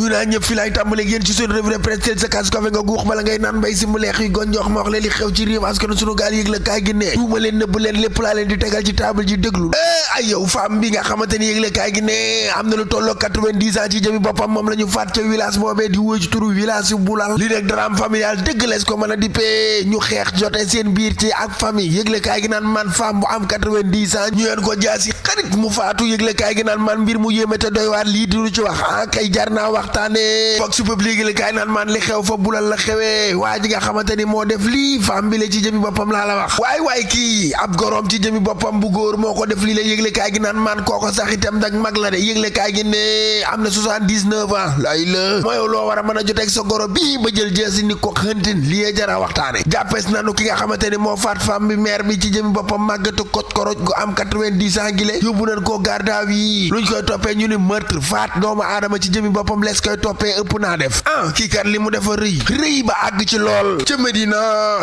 ñu naa ñëpp fi laay tàmbale yéen ci sunu revue de presse sa kaas kafe nga guux bala ngay naan mbay si mu leex yi gon jox ma wax leen li xew ci réew askan sunu gaal yëg la kaay gi ne tuuma leen nëbb leen lépp laa leen di tegal ci table ji déglu ay yow femme bi nga xamante ni yëg la kaay gi ne am na lu tolloo 90 ans ci jëmi boppam moom la ñu faat ca village boobee di wóy ci turu village yu Bulal li nag drame familial dëgg lees ko mën a dippee ñu xeex jote seen biir ci ak famille yëg la kaay gi naan man femme bu am 90 ans ñu yoon ko jaasi xarit mu faatu yëg la kaay gi naan man mbir mu yéeme te doy waar lii di lu ci wax kay jar naa waxtaane foog su public la kaay naan man li xew fa Bulal la xewee waa ji nga xamante ni moo def lii femme bi la ci jëmi boppam laa la wax waay kii ab goroom ci jëmi boppam bu góor moo ko def lii la yëgle kaay gi naan man kooko sax itam nag mag la de yëgle kaay gi ne am na 79 ans lay la mooy loo war a mën a joteeg sa goro bii ba jël jeesi ni ko xëntin lii jara waxtaane jàppees nanu ki nga xamante ni moo faat femme bi maire bi ci jëmi boppam màggatu koj koroj gu am 90 ans gi le yóbbu nañ koo garde à vue luñ koy toppee ñu ni meurtre faat doomu aadama ci jëmi boppam lees koy toppee ëpp naa def kii kat li mu defa rëy ba àgg ci lool ca Medina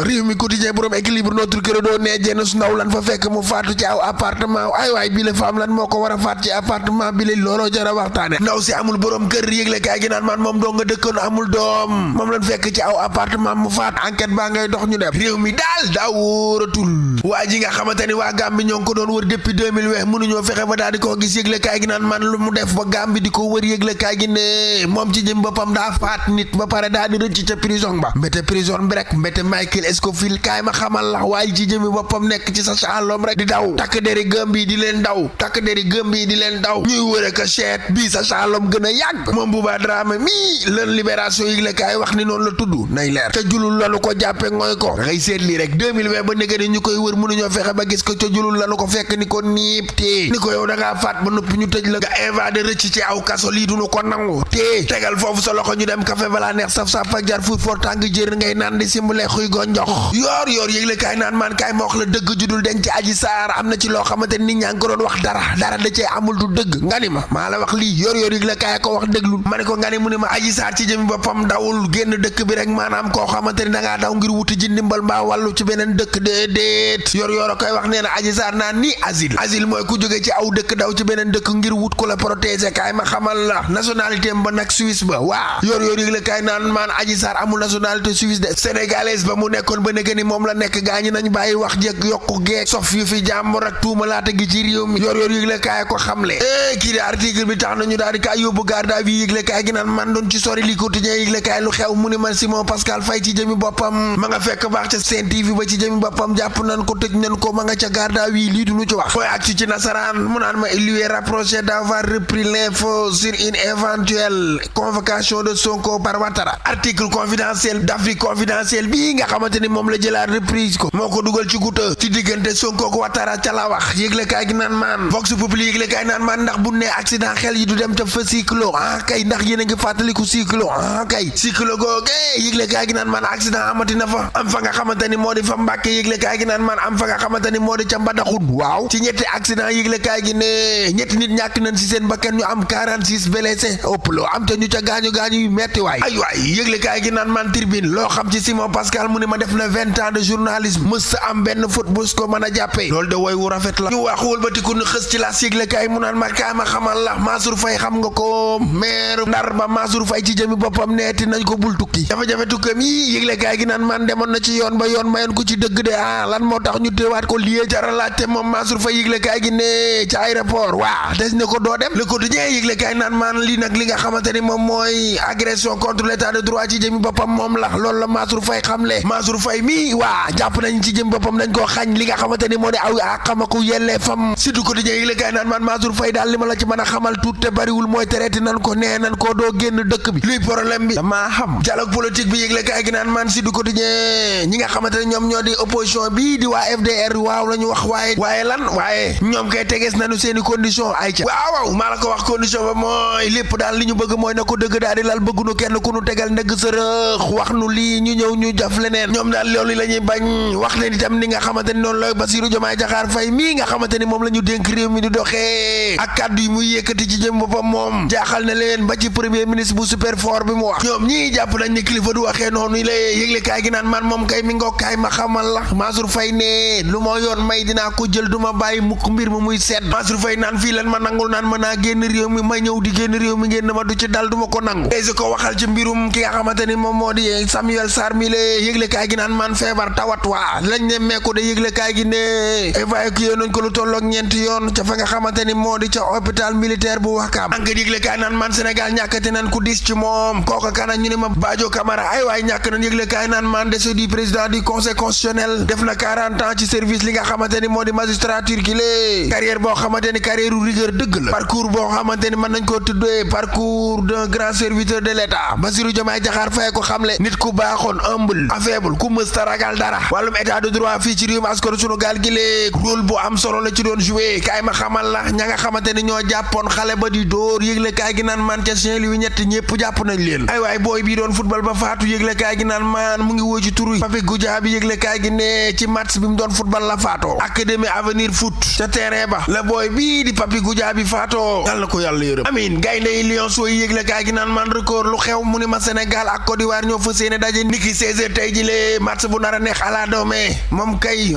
réew mi quotidien borom équilibre notre credo nee jenn su ndaw lan fa fekk mu faatu ci aw appartement ay waay bi la femme lan moo ko war a faat ci appartement bi la looloo jara waxtaane ndaw si amul borom kër yëgle kaay gi naan man moom doo nga dëkkoon amul doom moom lan fekk ci aw appartement mu faat enquête baa ngay dox ñu def réew mi daal daa wóoratul waa ji nga xamante ni waa Gambie ñoo ngi ko doon wër depuis 2020 mënuñoo fexe ba daal di koo gis yëgle kaay gi naan man lu mu def ba Gambie di ko wër yëgle kaay gi ne moom ci jëm boppam daa faat nit ba pare daal di rëcc ca prison ba mbete prison bi rek mbete Michael Scofield kaay ma xamal la waaye ci jëmi boppam nekk ci sa saalom rek di daw takk deri Gambie di leen daw takk deri Gambie di leen daw ñuy wër ak seet bii sa saalom gën a yàgg moom Bouba Dramé mii leen libération yëgle kaay wax ni noonu la tudd nay leer te julul lanu ko jàppe ngooy ko ngay seet lii rek 2020 ba négé ni ñu koy wër mënuñoo fexe ba gis ko ca julul lanu ko fekk ni ko niip tee ni ko yow da ngaa faat ba noppi ñu tëj la nga invadé rëcc ci aw kaso lii duñu ko nangu tee tegal foofu sa loxo ñu dem café balaa neex saf saf ak jar fuut for tàng jër ngay naan di simbule xuy go njox yoor yëgle kaay naan maan kaay ma wax la dëgg judul denc ci Adji Sarr am na ci loo xamante nit ñaa ngi ko doon wax dara da cee amul du dëgg nga ni ma maa la wax lii yoor yëgle kaay ko wax déglul ma ne ko nga ni mu ne ma Adji Sarr ci jëmi boppam dawul génn dëkk bi rek maanaam koo xamante ni dangaa daw ngir wuti ji ndimbal mbaa wàllu ci beneen dëkk déedéet yoor a koy wax nee na Adji Sarr naan ni asile mooy ku jóge ci aw dëkk daw ci beneen dëkk ngir wut ko la protéger kaay ma xamal la nationalité ba nag Suisse ba waa yoor yëgle kaay naan maan Adji Sarr amul nationalité suisse de sénégalaise ba mu nekkoon ba nekk ni moom la nekk gaañi nañ bàyyi wax jëkk yokku geeg sof yu fi jàmbur ak tuumalaate gi ci réew mi yoor yëgle kaay ko xamle kii di article bi tax nañu daal di kaay yóbbu garde à vue yëgle kaay gi naan man doon ci sori li quotidien yëgle kaay lu xew mu ni man Simon Pascal Faye ci jëmi boppam ma nga fekk baax ca Sen TV ba ci jëmi boppam jàpp nañ ko tëj nañ ko ma nga ca garde à vue lii du lu ci wax fooy ak ci nasaraan mu naan ma il lui est rapproché d'avoir repris l'info sur une éventuelle convocation de Sonko par Ouattara article confidentiel d'Afrique confidentiel bii nga xamante ni moom la jëlaat reprise ko moo ko dugal ci guta ci diggante Sonko ko Ouattara ca la wax yëgle kaay gi naan maan Vox Populi yëgle kaay naan maan ndax bu ne accident xel yi du dem ca fa cyclo kay ndax yéen a ngi fàttaliku cyclo kay cyclo googe yëgle kaay gi naan maan accident amati na fa am fa nga xamante ni moo di fa Mbàkke yëgle kaay gi naan maan am fa nga xamante ni moo di ca Mbadaxun waaw ci ñetti accident yëgle kaay gi ne ñetti nit ñàkk nañ ci seen bakkan ñu am 46 blessés ëpplo am te ñu ca gaañu yu metti waay yëgle kaay gi naan man Tribune loo xam ci Simon Pascal mu ne ma def na 20 ans de journalisme mës am benn faute bu ko mën a jàppee loolu de woy wu rafet la ñu wax wëlbatiku nu xës ci laas yëgle kaay mu naan ma kaay ma xamal la Mansour Faye xam nga ko maire Ndar ba Mansour Faye ci jëmi boppam neeti nañ ko bul tukki jafe-jafe tukkam yi yëgle kaay gi naan man demoon na ci yoon ba yoon mayoon ko ci dëgg de lan moo tax ñu téewaat ko liyee jara laajte moom Mansour Faye yëgle kaay gi ne ci aéroport waa des ne ko doo dem Le Quotidien yëgle kaay naan man lii nag li nga xamante ni moom mooy agression contre l'état de droit ci jëmi boppam moom la loolu la Mansour Faye xamle Mansour Faye mi waa jàpp nañ ci jëmi boppam dañ koo xañ li nga xamante ni moo di aw xamaku yellee fam surtout Quotidien yëgle kaay naan man Mansour Faye daal li ma la ci mën a xamal tuut te bariwul mooy tereeti nan ko nee nan ko doo génn dëkk bi luy problème bi damaa xam dialogue politique bi yëgle kaay gi naan man surtout Quotidien ñi nga xamante ne ñoom ñoo di opposition bi di waa FDR waaw la ñu wax waaye ñoom kay tegees nañu seeni condition ay ca waaw maa la ko wax condition ba mooy lépp daal li ñu bëgg mooy na ko dëgg daal di lal bëggunu kenn ku nu tegal ndëgg sërëx wax nu lii ñu ñëw ñu jaf leneen ñoom daal loolu la ñuy bañ wax leen itam ni nga xamante ni noonu la Bassirou Diomaye Diakhar Faye mii nga xamante ni moom la ñu dénk réew mi di doxee ak kàddu yi muy yëkkati ci jëm boppam moom jaaxal na leen ba ci premier ministre bu super fort bi mu wax ñoom ñii jàpp nañ ni kilifa du waxee noonu la yëgle kaay gi naan man moom kay mi ngokkaay ma xamal la Mansour Faye ne lu ma yoon may dinaa ko jël duma bàyyi mukk mbir mu muy seet Mansour Faye naan fii lan ma nangul naan mën naa génn réew mi may ñëw di génn réew mi ngeen ma du ci dal duma ko nangu dese ko waxal ci mbirum ki nga xamante ni moom moo di Samuel Sarr mi le yëglekaay gi naan man feebar tawat waa lañ ne meeku de yëglekaay gi ne évacué nañ ko lu tolloog ñeenti yoon ca fa nga xamante ni moo di ca hôpital militaire bu Ouakam enquête yëglekaay naan man Sénégal ñàkkati nañ ku dis ci moom kooka kana ñu ne ma Badio Camara ay waay ñàkk nañ yëglekaay naan man décès du président du conseil constitutionnel def na 40 ans ci service li nga xamante ni moo di magistrature gi lée carrière boo xamante ni carrière u rigueur dëgg la parcours boo xamante ni mën nañ koo tuddee parcours d'un grand serviteur de l'État Bassirou Diomaye Diakhar Faye ko xamle nit ku baaxoon humble affaibule ku mësta ragal dara wàllum état de droit fii ci réew mi askan sunu gaal gi lée rôle bu am solo la ci doon joué kaay ma xamal la ña nga xamante ni ñoo jàppoon xale ba di dóor yëgle kaay gi naan man ca Saint-Louis ñett ñëpp jàpp nañ leen ay waay booy bii doon football ba faatu yëgle kaay gi naan man mu ngi woo ci turu Pape Goudiaby yëgle kaay gi ne ci match bi mu doon football la faatoo académie avenir foot ca terrain ba la booy bii di Pape Goudiaby faatoo yàlla na ko yàlla yërëm amiin gaynde yi Lions yi yëgle kaay gi naan man record lu xew mu ni ma Sénégal ak Côte d'Ivoire ñoo fa séene daje niki 16h tey ji lee match bu nar a neex ala doome moom kay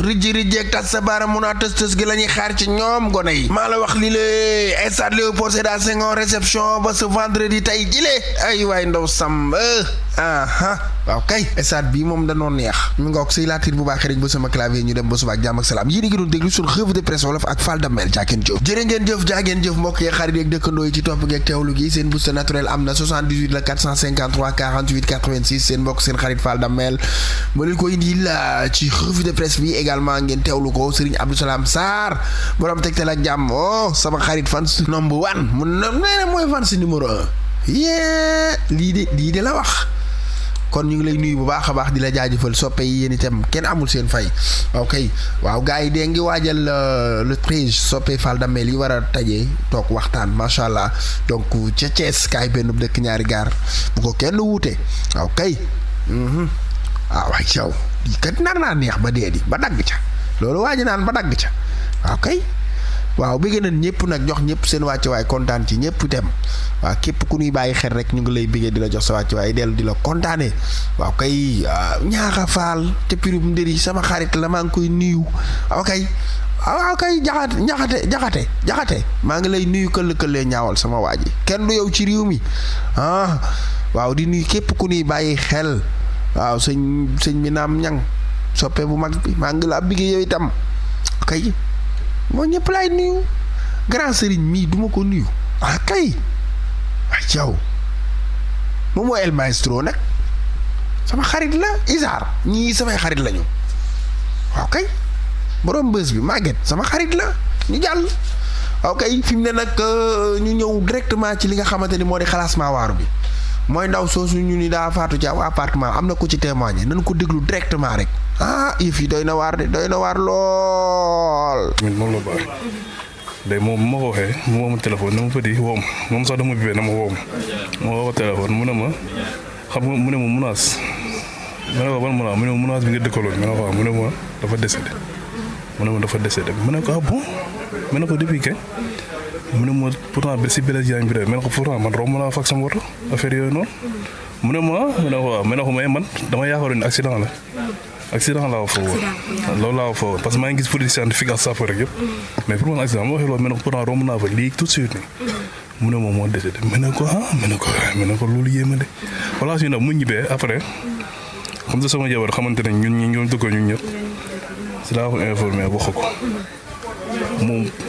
rijji ak tas sa baara mun a tës gi la ñuy xaar ci ñoom gone yi maa la wax li le stade Léopold Sédar Senghor réception ba ce vendredi tey ji lee ay waay ndaw samba waaw kay stade bi moom danoo neex mi ngoog sëy laatir bu baaxee rek ba sama clavier ñu dem ba suba ak jàmm ak salaam yéen a ngi doon déglu sur revue de presse wolof ak Fall Damel jaakeen jëf jërë ngeen jëf jaageen jëf mbokk yi xarit yeeg dëkkandoo yi ci topp geeg teewlu gi seen booster naturel am na 78 la 453 48 86 seen mbokk seen xarit Fall Damel ma leen ko indi la ci revue de presse bi également ngeen teewlu ko Serigne Abdou Salam Sarr borom tegtal ak jàmm sama xarit fans number 1 mu nee mooy fans numéro 1 lii de la wax kon ñu ngi lay nuyu bu baax a baax di la jaajëfal soppe yi yéen itam kenn amul seen fay ok waaw gars yi dee ngi waajal le 13 soppe Fall Damel yi war a tajee toog waxtaan macha allah donc ca Thiès kaay benn dëkk ñaari gaar bu ko kenn wuute waaw kay waaw waay yow lii kat nar naa neex ba dee di ba dagg ca loolu waaji naan ba dagg ca waaw kay waaw bëgg nañ ñëpp nag jox ñëpp seen wàcc waay kontaan ci ñëpp itam waaw képp ku ñuy bàyyi xel rek ñu ngi lay bëggee di la jox sa wàcc waay dellu di la kontaane waaw kay ñaaxa faal te pirum ndëri sama xarit la maa ngi koy nuyu waaw kay jaxate maa ngi lay nuyu këll-këllee ñaawal sama waa ji kenn du yow ci réew mi waaw di nuyu képp ku ñuy bàyyi xel waaw sëñ bi naam ñang soppe bu mag bi maa ngi la bëggee yow itam kay moo ñëpp laay nuyu grand sëriñ mii duma ko nuyu kay ay jaw moom mooy El Maestro nag sama xarit la Isaar ñii samay xarit lañu waaw kay borom bës bi màgget sama xarit la ñu jàll waaw kay fi mu ne nag ñu ñëw directement ci li nga xamante ni moo di xalaasmaa waaru bi mooy ndaw soosu ñu ni daa faatu ci appartement am na ko ci témoigné nañ ko déglu directement rek yëf yi doy na waar de doy na waar lool. moom la baax léegi moom ma ko waxee mu woo ma téléphone ne ma petit woo ma moom sax dama bibee na ma woo ma woo ko téléphone mu ne ma xam nga mu ne ma menace ma ne ko ban menace mu ne ma menace bi nga dëkkaloon ma ne ko waaw mu ne ma dafa décédé ma ne ko ah bon ma ne ko depuis kañ mu ne ma pourtant si Blaise Diagne bi de ma ne ko pourtant man romb naa fa ak sama woto affaire yooyu noonu mu ne ma ne ko waaw ma ne ko mais man dama yaakaaroon ne accident laa ko foofu loolu laa ko foofu parce que maa ngi gis police scientifique ak sapeur rek yëpp mais pour man accident ma waxee loolu ma ne ko pourtant romb naa fa lii tout de suite nii mu ne moom moo décédé ma ne ko loolu yéeme de voilà suñu nag mu ñibbee après comme ça sama jabar xamante ne ñun ñi ñoom dëkkoo ñun ñëpp si laa ko informé wax ko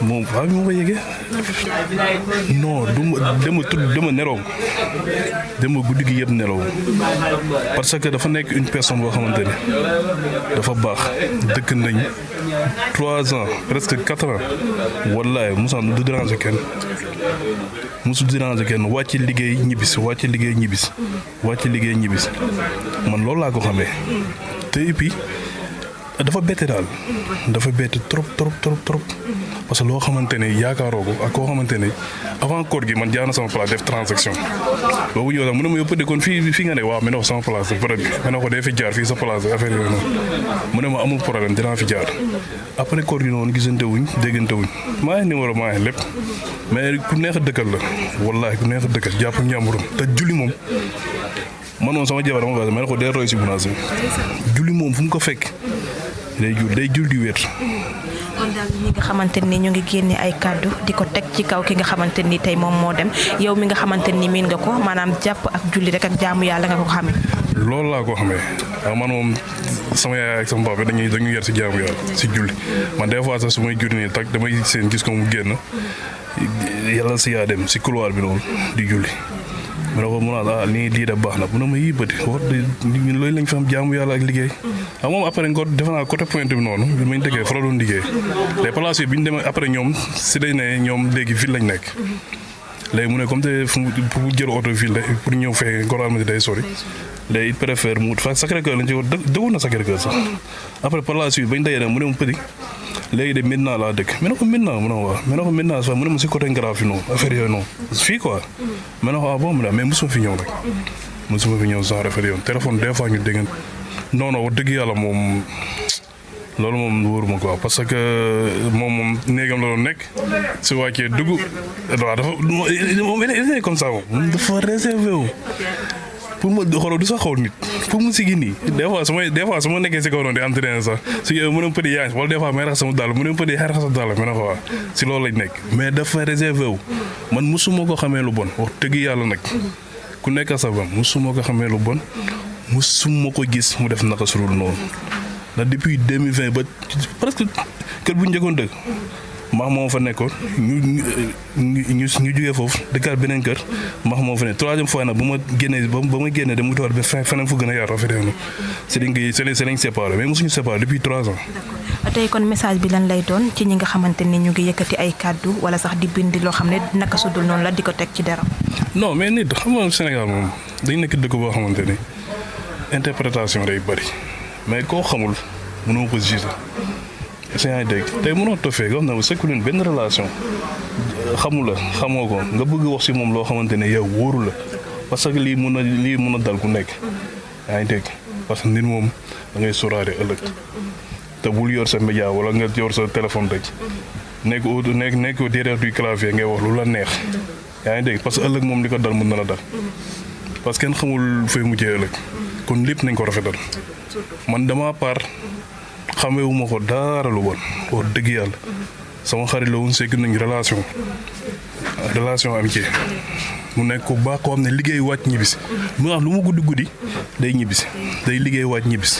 moom waaw bi ma ko yëgee non dama nelaw dama guddi gi yëpp nelaw parce que dafa nekk une personne boo xamante ne dafa baax dëkk nañ 3 ans presque 4 ans wallaay du déranger kenn wàcc liggéey ñibbis man loolu laa ko xamee te et puis dafa bette daal dafa bette trop parce que loo xamante ne yaakaaroo ko ak koo xamante ne avant koor gi man jaar na sama place def transaction boobu ñëw sax mu ne ma yóbbu kon fii nga ne waaw ma ne ko sama place bërëb bi ma ne ko dee fi jaar fii sa place affaire yooyu noonu mu ne ma amul problème dinaa fi jaar après koor gi noonu gisante wuñ déggante wuñ maa ngi numéro maa ngi lépp mais ku neex a dëkkal la wallaahi ku neex a dëkkal jàpp njàmburam te julli moom man moom sama jabar dama ma ne ko dee roy si munaas julli moom fu mu ko fekk day jul di wér kon daal ñi nga xamante ni ñu ngi génne ay kàddu di ko teg ci kaw ki nga xamante ni tey moom moo dem yow mi nga xamante ni miin nga ko maanaam jàpp ak julli rek ak jaamu yàlla nga ko xamee. loolu laa ko xamee man moom sama yaay ak sama papa dañuy yar si jaamu yàlla si julli man des fois sax su may julli nii tak damay seen gis ko mu génn yàlla si yaa dem si couloir bi noonu di julli. ma ne ko mun naa lii da baax na mu ne ma yii bëti wax dëgg loolu lañ fi am jaamu yàlla ak liggéey moom après nga defe naa côté Pointe bi noonu bi ma ñu dëggee fa la doon liggéey les places yi bi ñu demee après ñoom si dañ ne ñoom léegi ville lañ nekk léegi mu ne comme te pour jël auto ville pour ñëw fee Ngor Almadies day sori léegi il préfère mu fa Sacré-Cœur lañ ci dëggoon na Sacré-Cœur sax après par la suite bañ dajee nag mu ne ma petit léegi de maintenant laa dëkk mais ne ko maintenant mu ne waaw mais ne ko maintenant sax mu ne ma si côté Ngaraaf yi noonu affaire yooyu noonu fii quoi mais ne ko ah bon mu ne mais mosuma fi ñëw nag mosuma fi ñëw genre affaire yoon téléphone des fois ñu dégg non wax dëgg yàlla moom loolu moom wóoruma quoi parce que moom néegam la doon nekk si wàccee dugg waaw dafa moom il est comme ça moom dafa réservé wu pour ma xooloo du sax xool nit pour mu sigi nii des fois su ma nekkee si kaw noonu di entraîné sax si mu ne pëdi yaa ngi wala des fois may rax sama dàll mu ne pëdi xay rax sa dàll mais na ko waa si loolu lañ nekk mais dafa réservé wu man musuma ko xamee lu bon wax dëgg yàlla nag ku nekk sa bam musuma ko xamee lu bon musuma ko gis mu def naka sulul noonu ndax depuis 2020 ba presque kër bu njëkkoon dëgg max moo fa nekkoon ñu jugee foofu dëkkaat beneen kër max moo fa ne troisième fois nag ba ma génnee dem wutiwaat ba feneen fu gën a yaatu affaire yi c'est lañ séparé mais mosuñu séparé depuis 3 ans. tey kon message bi lan lay doon ci ñi nga xamante ni ñu ngi yëkkati ay kàddu wala sax di bind loo xam ne naka su dul noonu la di ko teg ci deram. non mais nit xam nga Sénégal moom dañ nekk dëkk boo xamante ni interprétation day bëri mais koo xamul mënoo ko juger. si yaa ngi dégg tey mënoo tofee nga xam ne sekku leen benn relation xamul la xamoo ko nga bëgg wax si moom loo xamante ne yow wóoru la parce que lii mun a dal ku nekk yaa ngi dégg parce que nit moom da ngay sóoraale ëllëg te bul yor sa média wala nga yor sa téléphone rek nekk derrière du clavier ngay wax lu la neex yaa ngi dégg parce que ëllëg moom li ko dal mën na la dal parce que kenn xamul fay mujjee ëllëg kon lépp nañ ko rafetal man dama part xamewuma ko dara lu bon wax dëgg yàlla sama xarit la woon sekk nañ relation amitié mu nekk ku baax koo xam ne liggéey wàcc ñibbisi mu wax lu mu guddi day ñibbisi day liggéey wàcc ñibbisi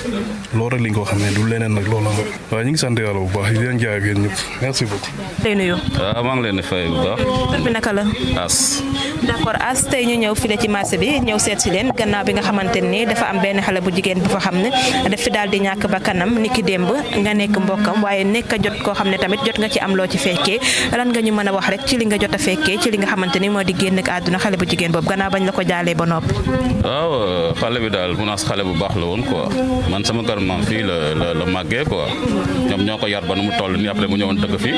loolu rek lañ ko xam ne du leneen nag loolu la waaye ñu ngi sant yàlla bu baax di leen jaay ak yéen ñëpp merci beaucoup. tey nuyu. waaw maa ngi leen di fay bu baax. tur bi naka la. As. d'accord As tey ñu ñëw fii ci marché bi ñëw seet si leen gannaaw bi nga xamante ni dafa am benn xale bu jigéen bu fa xam ne daf fi daal di ñàkk ba kanam niki démb nga nekk mbokkam waaye nekk a jot koo xam ne tamit jot nga ci am loo ci fekkee lan nga ñu mën a wax rek ci li nga jot a fekkee ci li nga xamante ni moo di génn ak àdduna xale bu jigéen boobu gannaaw bañ la ko jaalee ba noppi. waaw xale bi daal munaas xale bu baax la woon quoi man sama kër maam fii la màggee quoi ñoom ñoo ko yar ba nu mu toll nii après mu ñëwoon dëkk fii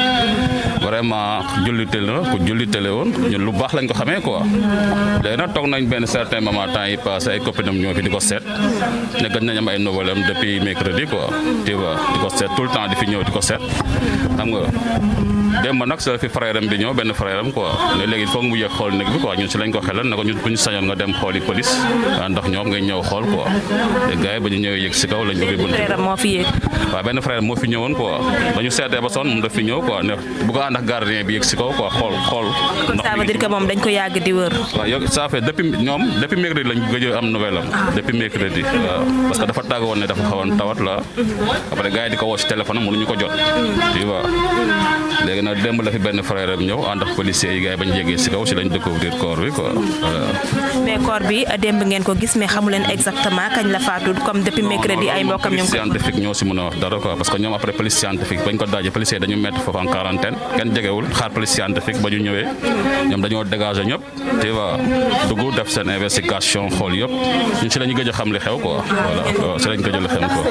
vraiment jullitele woon ñun lu baax lañ ko xamee quoi léegi nag toog nañ benn certain moment temps yi passé ay copines am ñoo fi di ko seet ne gën nañ am ay nouvelles am depuis mercredi quoi tu vois di ko seet tout le temps di fi ñëw di ko seet xam nga démb nag sa fi frère am bi ñëw benn frère am quoi ne léegi foog mu yëg xool nekk bi quoi ñun si lañ ko xelal ne ko ñun bu ñu sañoon nga dem xooli police ndax ñoom ngay ñëw xool quoi te gars yi ba ñu ñëwee yëg si kaw lañ bëgg bunt waaw benn frère moo fi ñëwoon quoi ba ñu seetee ba sonn moom daf fi ñëw quoi ne bu ko ànd ak gardien bi yëg si kaw quoi xool kon ça veut dire que moom dañ ko yàgg di wër. waaw yow ça fait depuis mercredi lañ gëj a am nouvelle am depuis mercredi waaw parce que dafa tàggoon ne dafa xawoon tawat la après gars yi di ko woo si téléphone am mënuñu ko jot tu vois léegi nag démb la fi benn frère am ñëw ànd ak policiers yi gars yi bañ yéegee si kaw si lañ découvrir corps bi quoi voilà. mais corps bi démb ngeen ko gis mais xamu leen exactement kañ la faatu comme depuis mercredi ay mbokkam ñu police scientifique ñoo si mën a wax dara quoi parce que ñoom après police scientifique bañ ko daajee policiers dañu mettre foofu en quarantaine kenn jegewul xaar police scientifique ba ñu ñëwee ñoom dañoo dégager ñëpp tu vois dugg def seen investigation xool yëpp ñun si la ñu gëj a xam li xew quoi voilà waaw si la ñu gëj a xam quoi.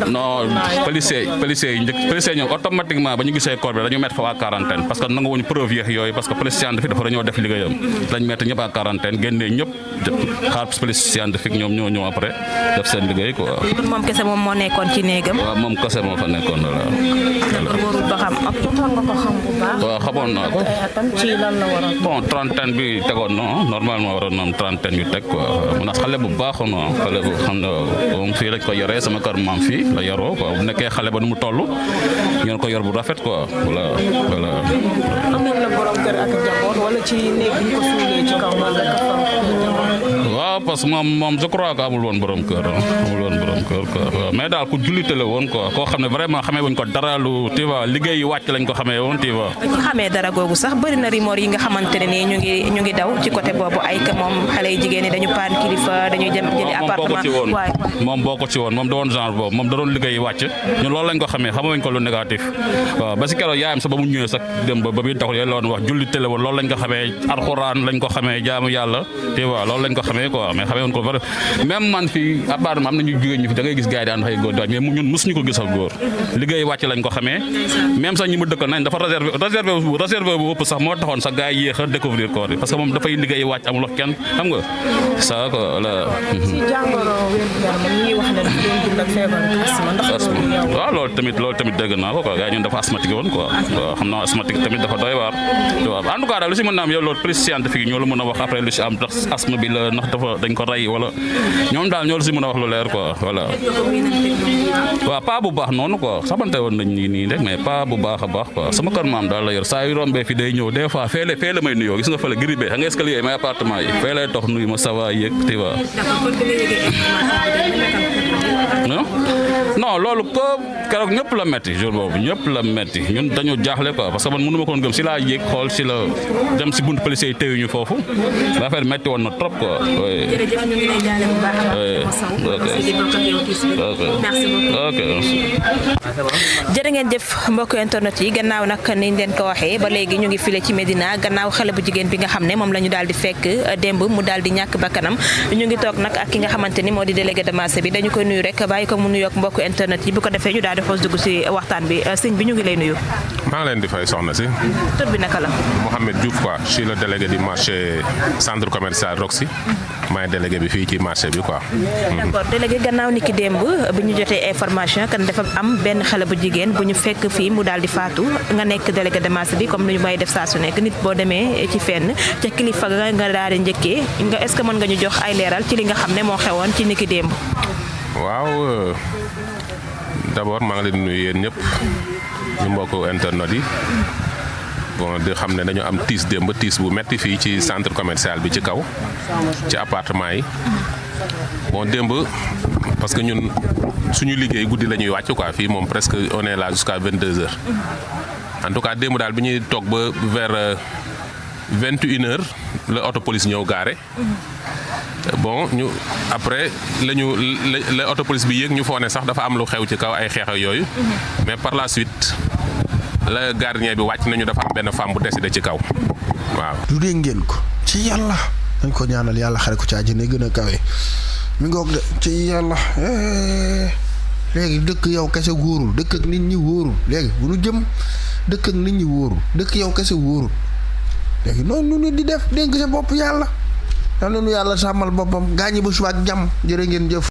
non policiers gisee ñoom automatiquement ba ñu gisee corps bi dañu mettre fa à quarantaine parce que nangu wuñu preuve yeex yooyu parce que police scientifique dafa dañoo def liggéeyam lañ mettre ñëpp à quarantaine génnee ñëpp xaar police scientifique ñoom ñoo ñëw après def seen liggéey quoi. moom kese moom moo nekkoon ci néegam. waaw moom kese moo fa nekkoon la. warul ba xam ak jotoon nga ko xam bu baax. waaw xamoon naa ko. ci lan la waroon. bon trentaine bi tegoon non normalement waroon na am trentaine yu teg quoi mun xale bu baax non xale bu xam ne moom fii lañ ko yoree sama kër maam fii la yaroo quoi bu nekkee xale ba nu mu toll ngeen ko yor bu rafet quoi voilà. amoon na borom kër ak njaboot wala ci néeg bi ñu ko suulee ci kaw wala waaw parce que moom je crois que amul woon borom kër quoi mais daal ku jullite la woon quoi koo xam ne vraiment xamee wuñ ko dara lu tu vois liggéey wàcc lañ ko xamee woon tu vois. ci xamee dara googu sax bëri na rumeur yi nga xamante ne nii ñu ngi daw ci côté boobu ay que moom xale yu jigéen ñi dañu paan kilifa dañuy jëm jëli appartement waaye moom boo ko ci woon moom da woon genre boobu moom da doon liggéey wàcc ñun loolu lañ ko xamee xamewuñ ko lu négatif waaw ba si keroog yaayam sax ba mu ñëwee sax dem ba bi taxul yooyu la woon wax jullite la woon loolu lañ ko xamee alxuraan lañ ko xamee jaamu yàlla tu vois loolu lañ ko xamee quoi mais xamee woon ko vrai même man fii appartement am na ñu jigéen ñi fi da ngay gis gars yi daan xëy góor mais ñun mësuñu ko gisal góor liggéey wàcc lañ ko xamee même sax ñi mu dëkkal nañ dafa réservé bu ëpp sax moo taxoon sax gars yi yéex a découvrir corps bi parce que moom dafay liggéey wàcc amul wax kenn xam nga ça quoi la. ci jàngoro wér-gu-yaram ñi wax ne dafa doon dund ak feebar asma ndax waaw loolu tamit dégg naa ko quoi gars yi ñun dafa asthmatique woon quoi waaw xam naa asthmatique tamit dafa doy waar en tout cas daal lu si mën naa am yow loolu police scientifique yi ñoo la mën a wax après lu si am ndax asthme bi la ndax dafa dañ ko rey wala ñoom daal ñoo la si mën a wax lu leer quoi voilà. waaw pas bu baax noonu quoi xamante woon nañ nii rek mais pas bu baax a baax quoi sama kër maam daal la yor saa yu rombee fi day ñëw des fois fee la may nuyoo gis nga fële gribe xam nga escalier may appartement yi fee lay tox nuyu ma ça va yëg tu vois. non loolu ko keroog ñëpp la metti jour boobu ñëpp la metti ñun dañu jaaxle quoi parce que man mënu ma koon gëm si laa yéeg xool si la dem si buntu policier yi téyuñu foofu l'affaire metti woon na trop quoi. jërëjëf ñu ngi lay jaale bu baax ok jërë ngeen jëf mbokk internet yi gannaaw nag niñ leen ko waxee ba léegi ñu ngi file ci Médina gannaaw xale bu jigéen bi nga xam ne moom la ñu daal di fekk démb mu daal di ñàkk bakkanam ñu ngi toog nag ak ki nga xamante ni moo di délégué de marché bi dañu koy nuyu rek bàyyi ko mu nuyoog mbokk internet yi bu ko defee ñu daal di xoos dugg si waxtaan bi sëñ bi ñu ngi lay nuyu. maa ngi leen di fay soxna si. tur bi naka la. Mouhamed Diouf quoi je suis le délégué du marché centre commercial Roxy maay délégué bi fii ci marché bi quoi. d'accord délégué gannaaw ni ki démb bi ñu jotee information kan dafa am benn xale bu jigéen bu ñu fekk fii mu daal di faatu nga nekk délégué de marché bi comme ni ñu may def saa su nekk nit boo demee ci fenn ca kilifa nga daal di njëkkee nga est-ce que mën nga ñu jox ay leeral ci li nga xam ne moo xewoon ci ni ki démb. waaw d'abord maa ngi leen di nuyu yéen ñëpp ñu mbokk internet yi bon di xam ne dañu am tiis démb tiis bu metti fii ci centre commercial bi ci kaw ci appartement yi bon démb parce que ñun suñu liggéey guddi la ñuy wàcc quoi fii moom presque on est là jusqu'à 22h en tout cas démb daal bi ñuy toog ba vers 21h la auto police ñëw gaare bon ñu après la auto police bi yéeg ñu foo ne sax dafa am lu xew ci kaw ay xeex yooyu mais par la suite la gardien bi wàcc nañu dafa am benn femme bu décédé ci kaw waaw. du dégg ngeen ko ci yàlla dañ ko ñaanal yàlla xare ko ci àjjana gën a kawe mi ngoog de ci yàlla léegi dëkk yow kese wóorul dëkk ak nit ñi wóorul léegi bu nu jëm dëkk ak nit ñi wóorul dëkk yow kese wóorul léegi noonu nit di def dénk sa bopp yàlla. yal na nu yàlla sàmmal boppam gaañi ba suba ak jàmm jërë ngeen jëf.